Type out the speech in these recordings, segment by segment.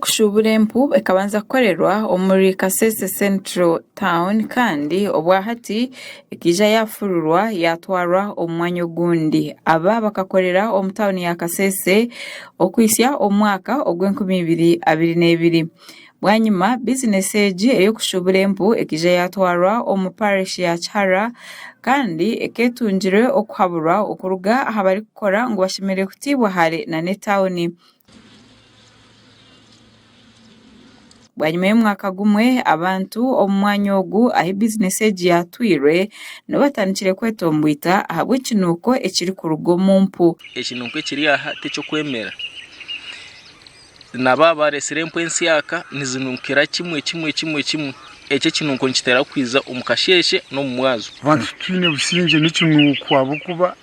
y'okushuubura empu ekabanza kukorerwa omuri Kasese Central Town kandi obwahati ekaija yaafururwa yaatwarwa omu mwanya ogundi. Aba bakakorera omu tauni ya Kasese okuhitsya omu mwaka ogw'e2022. Bwanyima, bizinesi egi ey'okushuubura empu ekaija yaatwarwa omu parish ya Kihara kandi ekeetungire okuhaburwa okuruga aha barikukora ngu bashemereire kutiibwa hare n'etauni. Bwanyima y'omwaka gumwe, abantu omu mwanya ogu ahu bizinesi egi yaatwirwe nibo batandikire kwetomboita ahabw'ekinuuko ekirikuruga omu mpu. Ekinuuko ekiri aha t'eky'okwemera. Na baaba bareetsire empu ensyaka nizinukira kimwe kimwe kimwe kimwe. Eki ekinuuko nikitera kwija omu kasheeshe n'omu mwazyo. Abantu titwine busingye n'ekinuuko ahabw'okuba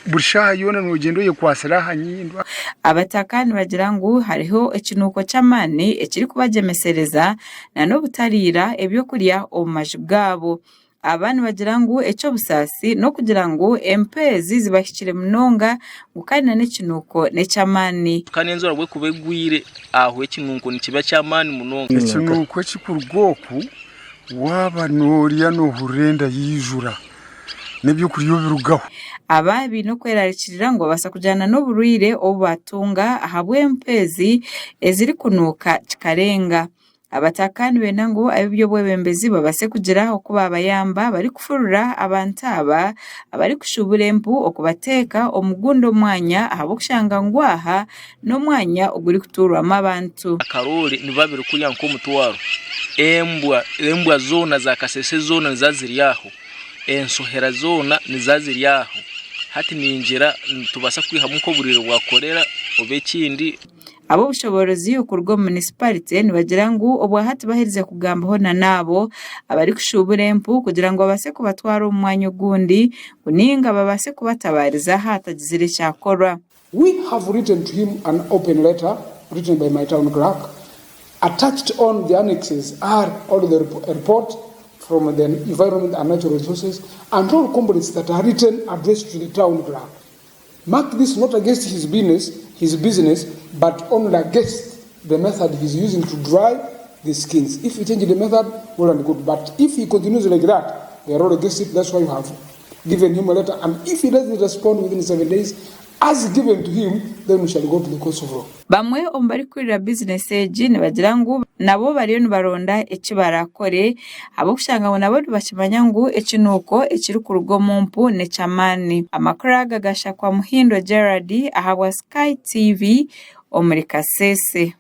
Buri shaaha yoona noogyenda oyekwatsire aha nyindo. Abataka nibagira ngu hariho ekinuuko ky'amaani ekirikubagyemesereza n'obutariira ebyokurya omu maju gaabo. Aba nibagira ngu eky'obusaasi n'okugira ngu empu ezi zibahikire munonga ngu kandi n'ekinuuko n'eky'amaani. Kandi enjura ku erikuba egwire aho ekinuuko nikiba ky'amaani munonga. Ekinuuko ekirikuruga oku waaba noorya noohurira enda yaijura. n'eby'okurya obirugaho. Aba baine okwerarikirira ngu babaasa kugyana n'oburwaire obu baatunga ahabw'empu ezi ezirikunuuka kikarenga. Abataka nibenda ngu ab'eby'obwebembezi babaase kugira oku baabayamba barikufurura abantu aba abarikushuubura empu okubateeka omu gundi omwanya ahabw'okushanga ngu aha n'omwanya ogurikutuurwamu abantu. Akaroore nibiba biri kurya nk'omutwaro. Embwa embwa zoona za kasese zoona niziba ziri aho. Enshohera zoona niziba ziri aho. Hati ningira nitubaasa kwihamu nk'oburwaire bwa korera oba ekindi. Ab'obushoboorozi okuruga omu munisiparite nibagira ngu obwahati baherize kugambaho na n'abo abarikushuubura empu kugira ngu babaase kubatwara omu mwanya ogundi ngu ninga babaase kubatabaariza haatagizire ekyakorwa. We have written to him an open letter written by my town clerk, attached on the annexes are all the report from the Environment and Natural Resources and all complaints that are written addressed to the town clerk. Mark this not against his business, his business, but only against the method he's using to dry the skins. If he changes the method, well and good. But if he continues like that, we are all against it. That's why you have given him a letter and if he doesn't respond within 7 days as given to him then we shall go to the courts of law. Bamwe omu barikukurira bizinesi egi nibagira ngu nabo bariyo nibaronda eki barakore ahabw'okushanga ngu nabo nibakimanya ngu ekinuuko ekirikuruga omu mpu n'eky'amaani. Amakuru aga gashakwa Muhindo Gerald ahabwa Sky TV omuri Kasese.